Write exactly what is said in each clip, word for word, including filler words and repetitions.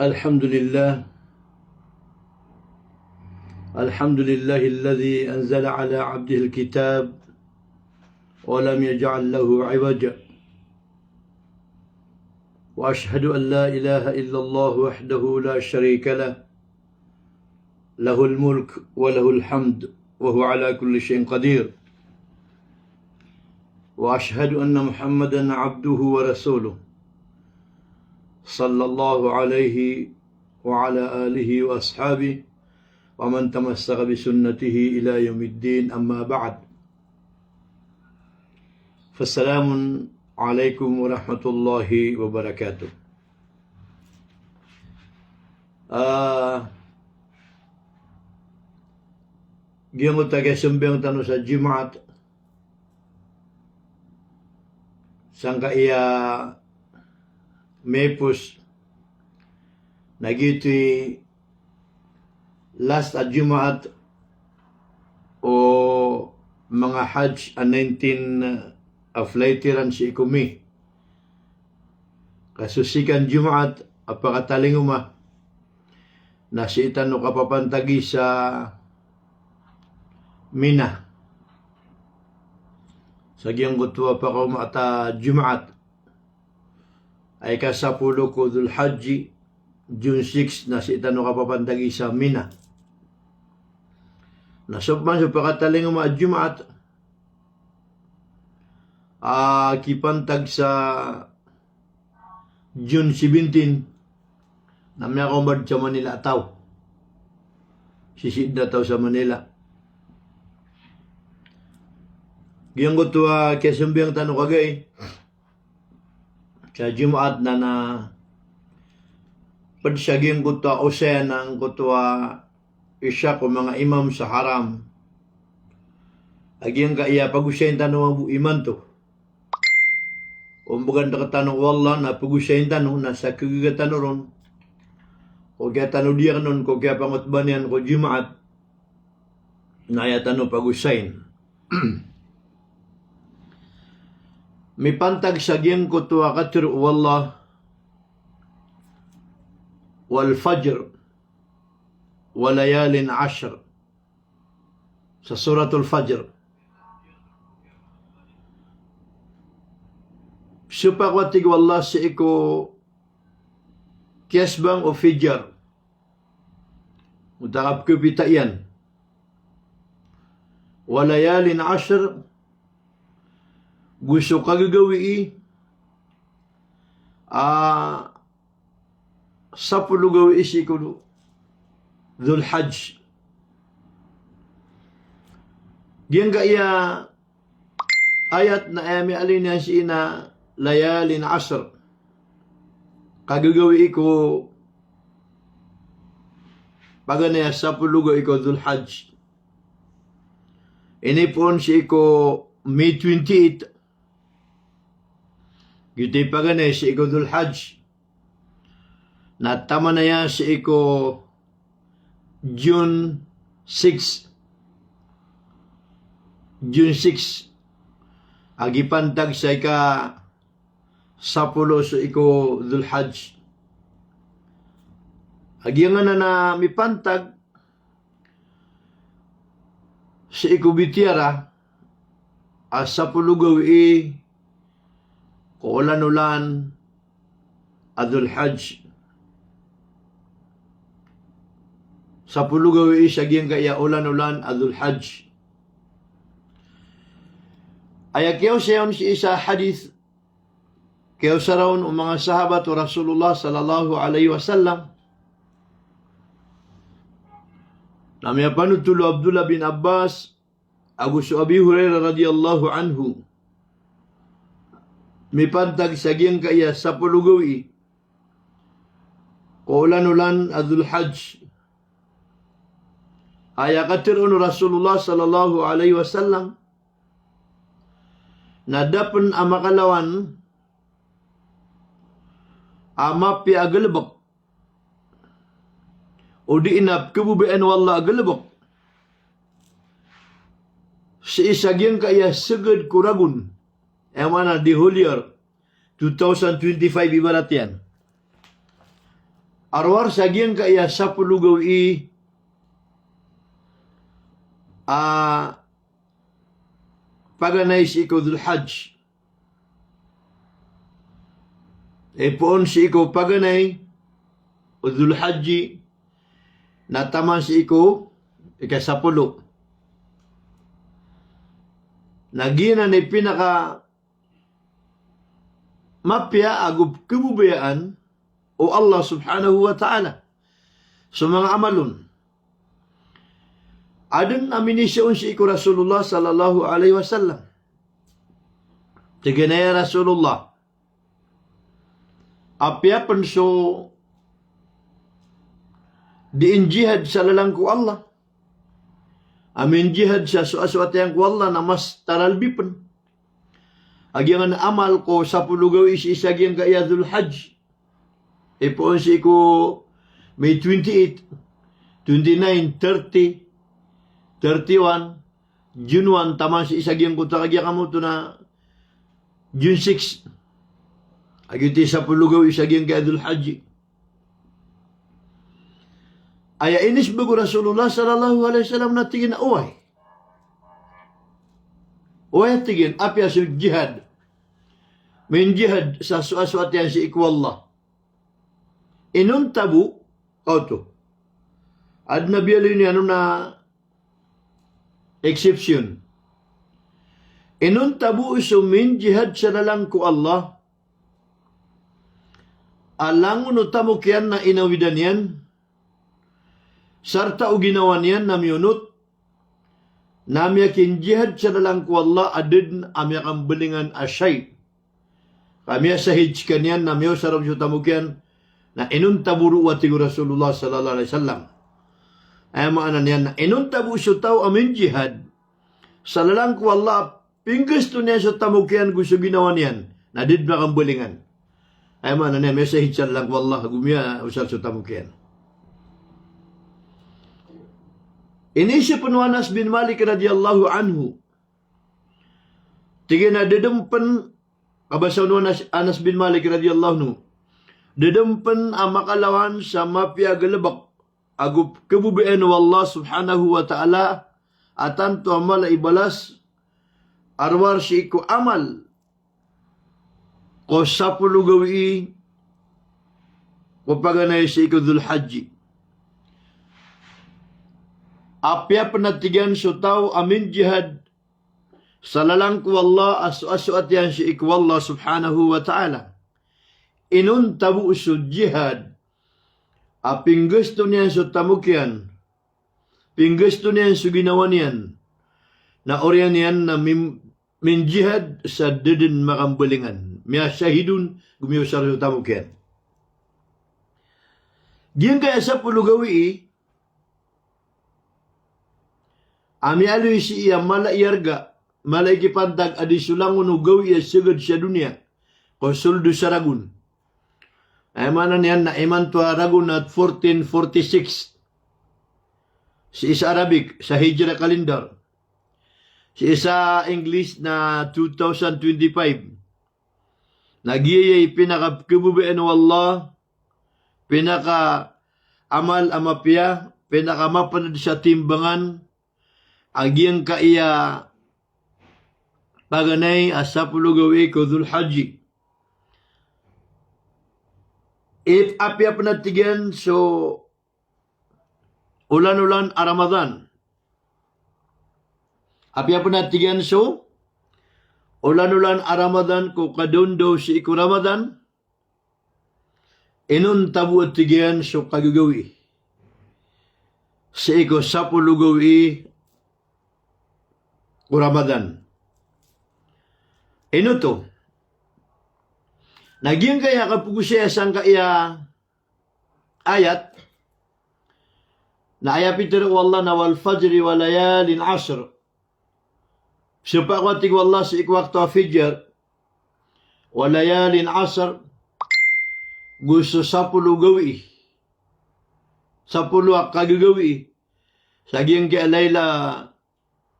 الحمد لله. الحمد لله الذي أنزل على عبده الكتاب ولم يجعل له عوجا. وأشهد أن لا إله إلا الله وحده لا شريك له، له الملك وله الحمد وهو على كل شيء قدير. وأشهد أن محمدا عبده ورسوله، صلى الله عليه وعلى آله وأصحابه ومن تمسك بسنته إلى يوم الدين، أما بعد. فالسلام عليكم ورحمة الله وبركاته. Ah, giyangkoto a kiyasambayang tano sa Jumaat, sangkaya miyapos na giyoto i last a Jumaat o manga Hajj a nineteen a flight iran sii ko May. Ka so sikan Jumaat a pakatalingoma na sii tano kapapantagi sa Mina. Sa giyangkoto a pakaoma a Jumaat a ika sapolo ko Dhul Hajj, June six, na sii tano kapapantagi sa Mina. Na so pman so pakatalingoma a Jumaat a kipantag sa June seventeen, na miyakaoma dn sa Manila a taw. Sisii dn a taw sa Manila. Giyangkoto a kiyasambayang tano kagiya sa Jumaat na, na pd sa giyangkoto a osayan angkoto a isa ko manga imam sa Haram a giyangkaya pagosayin tano mambo imanto. O mbagan rktano o Allah na pagosayin tano na sa kagaga tano ron ko kiyatanodan iyan on, ko kiyapangotbaan iyan ko Jumaat, na aya tano pagosayin. Mipantag sa giyangkoto a katharo o Allah, "Wal fajr, wa layalin ashr." Sa Suratul Fajr. Sopak a tig o Allah sii ko kiyasbang o fajar. Oto a kapkhapita iyan. Wa layalin ashr, go so kagagawii a sapolo gawii sii ko Dhul Hajj. Giyangkaya ayat na aya miyaaloy niyan sii na layalin ashr. Kagagawii ko paganay a sapolo gawii ko Dhul Hajj. Inipoon sii ko May twenty-eight. Giyoto i paganay sii ko Dhul Hajj. Na taman aya sii ko June six. June six. A gipantag sa ika sapolo sii ko Dhul Hajj. A giyanan a mipantag sii ko bitiyara a sapolo gawii ko olan-olan a Dhul Hajj. Sapolo gawii sa giyangkaya olan-olan a Dhul Hajj. Aya kiyaosay on sii sa hadith, kiyaosara on o manga sahabat o Rasulullah sallallahu alaihi wasallam. Na miyapanothol o Abdullah bin Abbas ago so Abi Hurairah radhiyallahu anhu, mipantag sa giyangkaya sapolo gawii ko olan-olan a Dhul Hajj. Aya katharo on o Rasulullah sallallahu alaihi wasallam, na da pn a makalawan a mapiya a galbk, odi na pkhababayaan o Allah a galbk sii sa giyangkaya sagad ko ragon, aya maana di whole year, two thousand twenty-five ibarat iyan. a rowar sa giyangkaya sapolo gawii a paganay sii ko Dhul Hajj. Ipoon sii ko paganay o Dhul Hajj na taman sii ko ika sapolo. Na giyanan i pinakamapiya ago pkhababayaan o Allah subhanahu wa ta'ala so manga amal on. Adn a miniiza on sii ko Rasulullah sallallahu alaihi wasallam. Tig iyan a, ya Rasulullah, apiya pn so dii njihad sa lalan ko Allah a minjihad sa soasoat iyan ko Allah na mas taralbi pn a giyangkanan a amal ko sapolo gawii sii sa giyangkaya Dhul Hajj. Ipoon sii ko May twenty-eight, twenty-nine, thirty, thirty-one, June one, taman sii sa giyangkoto a kagiya kamo oto na June six. A giyoto i sapolo gawii sa giyangkaya Dhul Hajj. Aya inisbag o Rasulullah sallallahu alaihi wasallam na tig iyan a oway. Oway, tig iyan, apiya so jihad, minjihad sa soasoat iyan sii ko Allah, inonta bo, kaoto, adn a biyaloy niyan on a exception. Inonta bo so minjihad sa lalan ko Allah a langon o tamok iyan na inawidan iyan, sarta o ginawa niyan na miyonot, na miyakinjihad sa lalan ko Allah a da dn a miyakambalingan a shahiid. Ka miyashahid skaniyan na miyaosar so tamok iyan, na inonta bo roo, a tig o Rasulullah sallallahu alaihi wasallam. Aya maana niyan na inonta bo so taw a minjihad sa lalan ko Allah a pinggasto niyan so tamok iyan go so ginawa niyan na da dn a miyakambalingan. Aya maana niyan miyashahid sa lalan ko Allah go miyaosar so tamok iyan. Iniiza pn o Anas bin Malik radhiyallahu anhu. Tig iyan a da dn pn, kabasa on o Anas, Anas bin Malik radhiyallahu anhu, da dn pn a makalawan sa mapiya a galbk ago pkhababayaan o Allah subhanahu wa ta'ala a tanto a mala i balas a rowar sii ko amal ko sapolo gawii ko paganay sii ko Dhul Hajj. Apiya pn, a tig iyan, so taw a minjihad sa lalan ko Allah a soasoat iyan sii ko Allah subhanahu wa ta'ala, inonta bo so jihad a pinggasto niyan so tamok iyan, pinggasto niyan so ginawa niyan, na oriyan iyan na min-, minjihad sa da dn a miyakambalingan, miyashahid on go miyaosar so tamok iyan. Giyangkaya sapolo gawii a miyaaloy sii a mala i arga, mala i kipantag a di so langon o gawii a sagad sa doniya ko soldo sa ragon. Aya maana niyan na imanto a ragon na fourteen forty-six sii sa Arabic, sa Hijra calendar. Sii sa English na two thousand twenty-five. Na giyaya i pinakapkhababayaan o Allah, pinakaamal a mapiya, pinakamapnd sa timbangan a giyangkaya paganay a sapolo gawii ko Dhul Hajj. If apiya pn, a tig iyan, so olan-olan a Ramadan. Apiya pn, a tig iyan, so olan-olan a Ramadan ko kadaondaw sii ko Ramadan, inonta bo, a tig iyan, so kagagawii sii ko sapolo gawii ko Ramadan. Ino oto? Na giyangkaya kapagosaya sangkaya ayat, na aya pitharo o Allah na, "Wal fajri wa layalin ashr." Sapa ko, a tig o Allah, sii ko wakto a fajr, "wa layalin ashr," go so sapolo gawii, sapolo a kagagawii sa giyangkaya Layla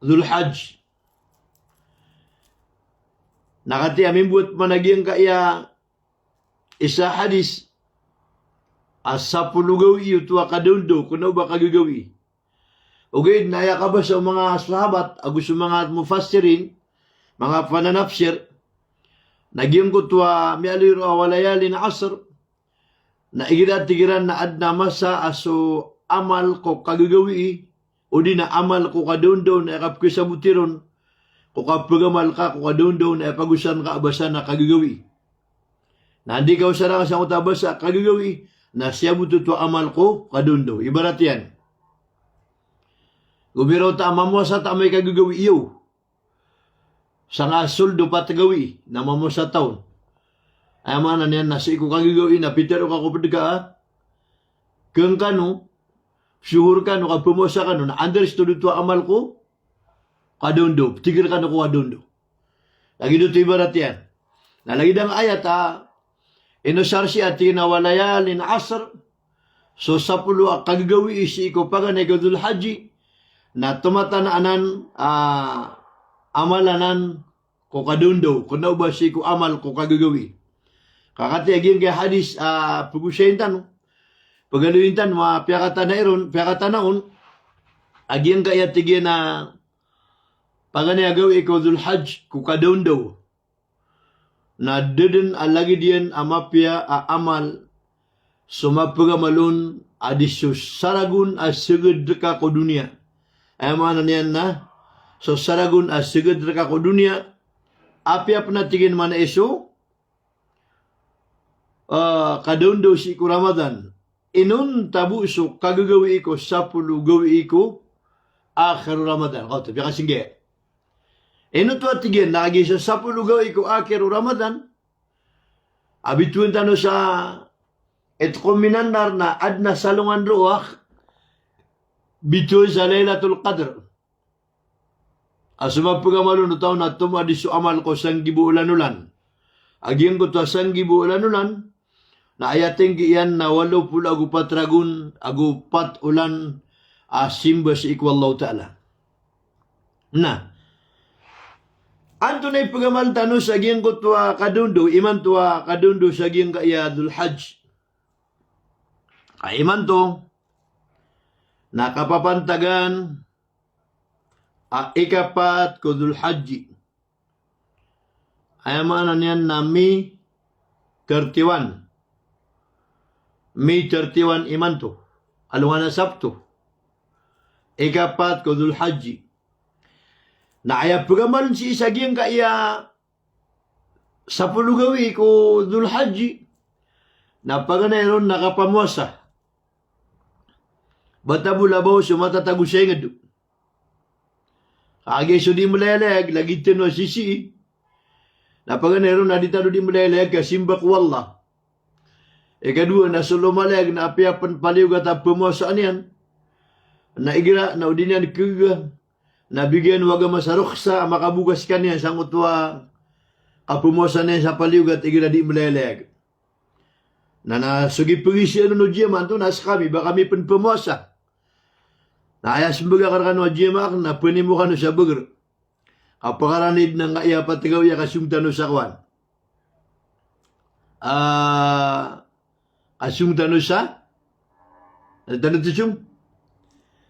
Dhul Hajj. Na katii a mimbowat man a giyangkaya isa a hadis a sapolo gawii oto a kadaondaw, kna o ba kagagawii. Ogaid na aya kabasa o manga sahabat ago so manga mufassirin, manga pananafsir, na giyangkoto a miyaaloy ron a wa layalin ashr, na igira tig iran na adn a masa a so amal ko kagagawii, odi na amal ko kadaondaw na aya kapkasaboti ron ko kapagamal ka ko kadaondaw na aya pagosaran ka a basa na kagagawii. Na anda i kaosara ngka sangkoto a basa a kagagawii, na siyabot oto a amal ko kadaondaw. Ibarat iyan, gomiraw ta a mamowasa ta amay kagagawii iyo. Sangka sold o pat gawii na mamowasa ta on. Aya maana niyan na sii ko kagagawii na pitharo ka ko pd ka a kangkano, suhur kano, kapmowasa kano, na understood oto a amal ko kadaondaw, ptigr kano ko kadaondaw. Lagid oto ibarat iyan. Na lagid angkaya ta ino sa Arsi a tig iyan a wa layalin ashr, so sapolo a kagagawii sii ko paganay ko Dhul Hajji, na tomatan anan a amal anan ko kadaondaw, kna o ba sii ko amal ko kagagawii. Ka katii a giyangkaya hadis a pagosayin tano, pagaloyin tano a piyakatana iron, piyakatana on, a giyangkaya tig iyan a paganay a gawii ko Dhul Hajj ko kadaondaw, na da dn a lagid iyan a mapiya a amal so mapagamal on a di so saragon a sgd rka ko doniya. Aya maana niyan na so saragon a sgd rka ko doniya, apiya pn a tig iyan mana iso, ah, kadaondaw sii ko Ramadan. Inonta bo so kagagawii ko sapolo gawii ko akhir o Ramadan. Kaoto, piyakasinggi. Ino oto a tig iyan na kagiya so sapolo gawii ko akhir o Ramadan a bitowan tano sa itqun minan nar na adn a salongan roo a bitowan sa Laylatul Qadr. A so mapagamal on o taw na tomo a di so amal ko sanggibo olan-olan. A giyangkoto a sanggibo olan-olan na aya tinggi iyan na walo polo ago pat ragon ago pat olan a simba sii ko Allahu Ta'ala. Na antonaa i pagamal tano sa giyangkoto a kadaondaw, imanto a kadaondaw sa giyangkaya Dhul Hajj? Ka imanto na kapapantagan a ikapat ko Dhul Hajji. Aya maana niyan na May thirty-one. May thirty-one imanto, alongan a Sabto. Ikapat ko Dhul Hajji. Na aya pagamal sii sa giyangkaya sapolo gawii ko Dhul Hajji na paganay ron na kapamowasa. Bata bo labaw so matatago sa ingd. Kagiya so di mlayalayag, lagid tano a sisii. Na paganay ron na di tano di mlayalayag ka simba ko Allah. Ikadowa na so lomalayag na apiya pn paliyogat a pmowasaan iyan na igira na o di niyan kagaga na bigan o agama sa rukhsa a makaboka skaniyan sangkoto a kapmowasa niyan sa paliyogat igira di mlayalayag. Na, na so gipagisian on o jiyama anto na skami ba kami pn pmowasa. Na aya smbag akn rkano a jiyama akn na pnimo kano sa bagr. Ka pakaranid na nga iya pat gawii a kasong tano sa kowan. Ah, kasong tano sa, ano tano to, song?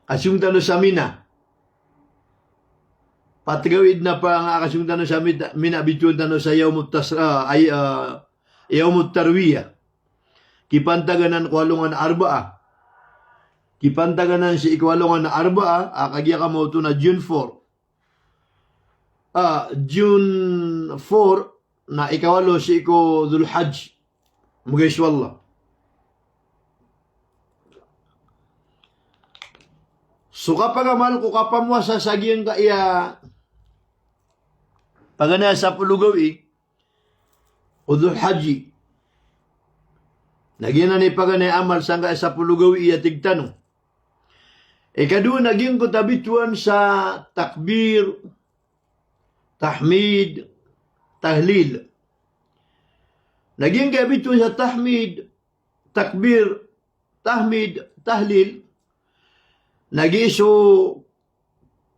Kasong tano sa Mina. Pat gawii na pa nga kasong tano sa Mina, Mina bitowan tano sa Yawmut Tasr-, ah, ay, ah, Yawmut Tarwiyah. Kipantagan anan ko alongan a Arbaa. Kipantagan anan sii ko alongan a Arbaa, ah, kagiya kamaoto na June four. Ah, June four na ikawalo sii ko Dhul Hajj. Mbgay so Allah. So kapagamal ko kapamowasa sa giyangkaya paganay a sapolo gawii ko Dhul Hajji. Na giyanan i paganay a amal sangkaya sapolo gawii a tig tano. Ikadowa na giyangkoto a bitowan sa takbir, tahmid, tahlil. Na giyangkaya bitowan sa tahmid, takbir, tahmid, tahlil, na giya so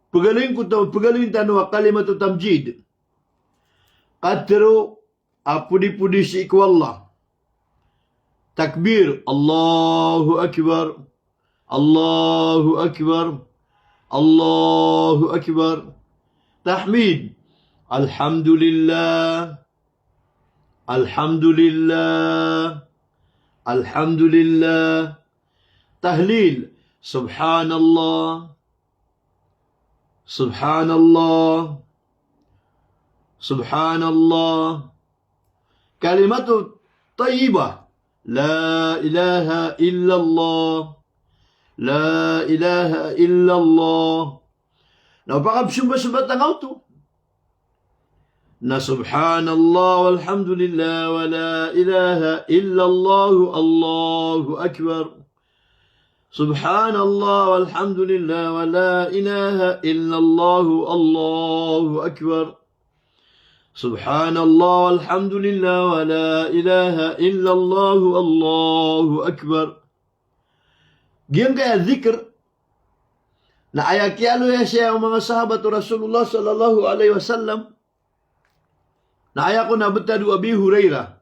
pagaloyin ko ta-, pagaloyin tano a kalimatu tamjid. Katharo a podi-podi sii ko Allah. Takbir, Allahu Akbar, Allahu Akbar, Allahu Akbar. Tahmid, Alhamdulillah, Alhamdulillah, Alhamdulillah. Tahlil, Subhanallah, Subhanallah, Subhanallah. Kalimatut tayyibah, la ilaha illallah, la ilaha illallah. Na pakapsomba-somba tano oto na subhanallah walhamdulillah wa la ilaha illallah, Allahu Akbar. Subhanallah walhamdulillah wa la ilaha illallah, Allahu Akbar. Subhanallah walhamdulillah wa la ilaha illallah, Allahu Akbar. Giyangkaya dhikr na aya kiyaaloya siya o manga sahabat o Rasulullah sallallahu alaihi wasallam, na aya kon a btad o Abi Hurairah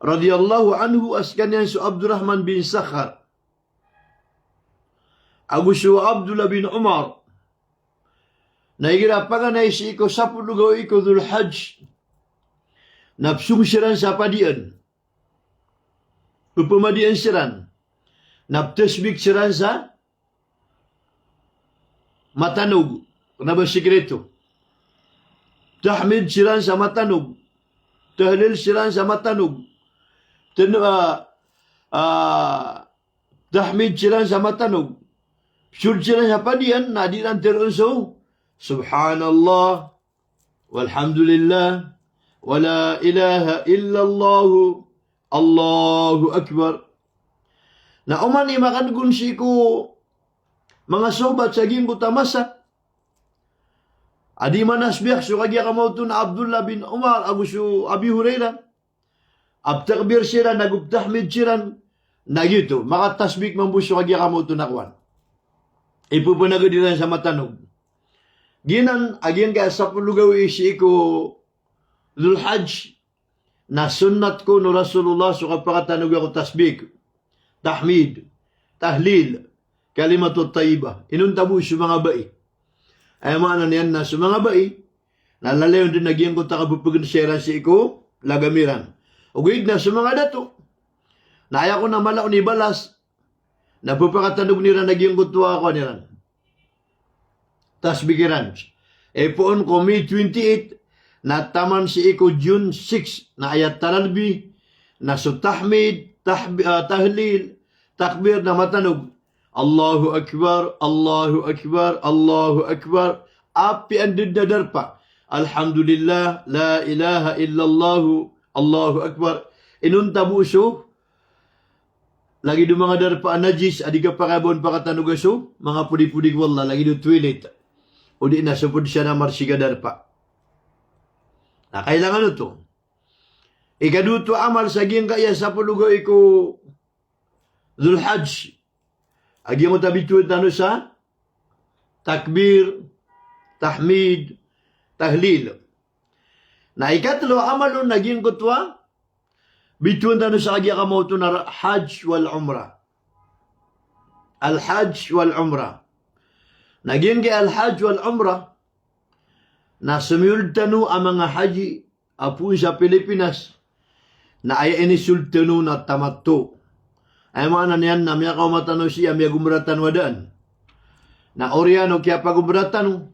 radhiyallahu anhu, a skaniyan so Abdurrahman bin Sakhar ago so Abdullah bin Umar, na igira paganay sii ko sapolo gawii ko Dhul Hajj na psong siran sa padian, pphamadian siran, na ptasbik siran sa matanog, kna ba sikreto. Tahmid siran sa matanog. Tahlil siran sa matanog. Ten-, ah, ah, tahmid siran sa matanog. Psold siran sa padian, na di ran tharoon so, Subhanallah, walhamdulillah, wa la ilaha illallah, Allahu Akbar. Na oman i makan'g on sii ko manga sahabat sa giyangkoto a masa a di manasbik so kagiya kamaoto na Abdullah bin Umar ago so Abi Hurairah, a ptakbir siran ago ptahmid siran, na giyoto, makatasbik mambo so kagiya kamaoto na kowan. Ippanagad iran sa matanog. Giyanan a giyangkaya sapolo gawii sii ko Dhul Hajj na sunnat kon o Rasulullah so kapakatanoga ko tasbik, tahmid, tahlil, kalimatut tayyibah. Inonta bo so manga bai. Aya maana niyan na so manga bai na lalayon dn a giyangkoto a kapphagn siran sii ko lagam iran. Ogaid na so manga dato na aya kon a mala on i balas na pphakatanogn iran a giyangkoto a kowan iran, tasbik iran. Ipoon ko May twenty-eight na taman sii ko June six, na aya talalbi na so tahmid, tahbi-, ah, tahlil, takbir na matanog. Allahu Akbar, Allahu Akbar, Allahu Akbar. Apiya dn a darpa. Alhamdulillah, la ilaha illallah, Allahu Akbar. Inonta bo so lagid o manga darpa a najis a di kapakay a ba on pakatanoga so manga podi-podi ko Allah, lagid o toilet, odi na so pd san a marsik a darpa. Na kailangan oto. Ikadowa oto a amal sa giyangkaya sapolo gawii ko Dhul Hajj a giyangkoto a bitowan tano sa takbir, tahmid, tahlil. Na ikatlo a amal on a giyangkoto a bitowan tano sa kagiya kamaoto na Hajj wal Umrah. Al-Hajj wal Umrah. Na giyangkai Al-Hajj wal Umrah na somiyold tano a manga haji a poon sa Pilipinas na aya inisold tano na tamattu. Aya maana niyan na miyakaoma tano sii a miyagomra tano a daan. Na oriyan o kiyapagomra tano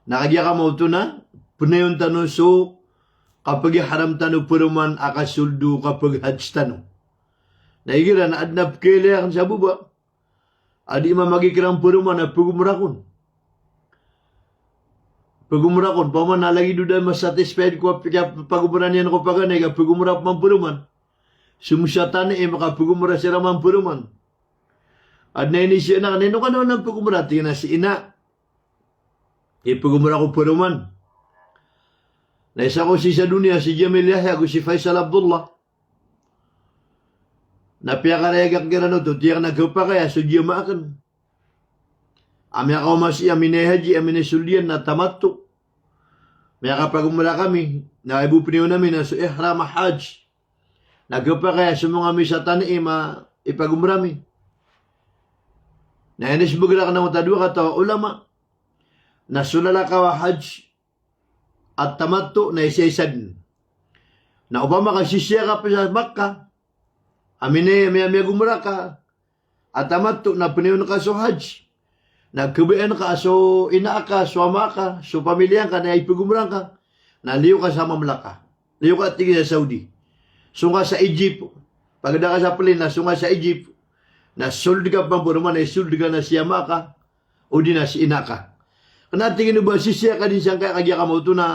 na kagiya kamaoto na pnayon tano so kapagharam tano paroman a kasold o kapaghajj tano. Na igira na adn a pkhailay akn sa baba a di mamagi kiran paroman a pagomra kon. Pagomra kon, paman a lagid o da masatisfied ko a pagomra niyan ko paganay ka pagomra pman paroman. Somosatan i makapagomra siran man paroman. Adn a inizaan akn, ino ka na pagomra, tig iyan a si ina. Ipagomra ko paroman. Na isa ko sii sa doniya si Jamil Yahya ago si Faisal Abdullah. Na piyakarayag akn kiran oto, tig iyan a khapakay a so jamaah akn a miyakaoma sii a minay haji a inisold iyan na tamattu. Miyakapagomra kami, na aya bo pnayon ami na so ihram a hajj. a khapakay a so manga misatan i ma ipagomra mi. Na inismbag rakn angkoto a dowa kataw a ulama na so lalakaw a hajj a tamattu na isaisa dn. Na opama ka sisii ka pn sa Makkah, a mini-, miya-, miyagomra ka a tamattu na pnayona ka so hajj, na khabayaan ka a so ina aka, so ama aka, so pamilya ngka na ipagomra ngka, na liyo ka sa mamlaka. Liyo ka, tig iyan, sa Saudi. Song ka sa Egypt. Pagda ka sa plane na song ka sa Egypt, na sold ka pman, pman na isold ka na si ama aka odi na si ina aka. Kna, tig iyan, o ba sisii ka dn sangkaya kagiya ka maoto na,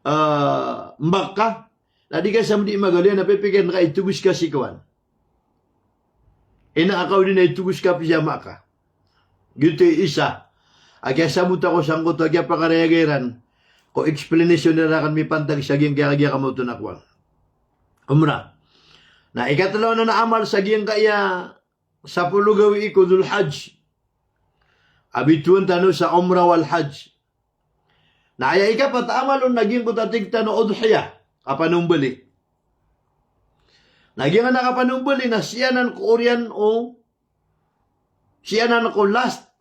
ah, Makkah. Na di ka sa mdi magaliya na pipikiran ka, itogos ka si kowan, ina aka odi na itogos ka pn si ama aka. Giyoto i isa a kiyasabot ako sangkoto a kiyapakarayag iran ko explanation iran rakn mipantag sa giyangkaya kagiya ka maoto na kowan, umrah. Na ikatlo anan a amal sa giyangkaya sapolo gawii ko Dhul Hajj a bitowan tano sa umrah wal hajj. Na aya ikapat a amal on na giyangkoto a tig tano udhiyah, kapanombali. Na giyangkanan a kapanombali na sii anan ko oriyan o, sii anan ko last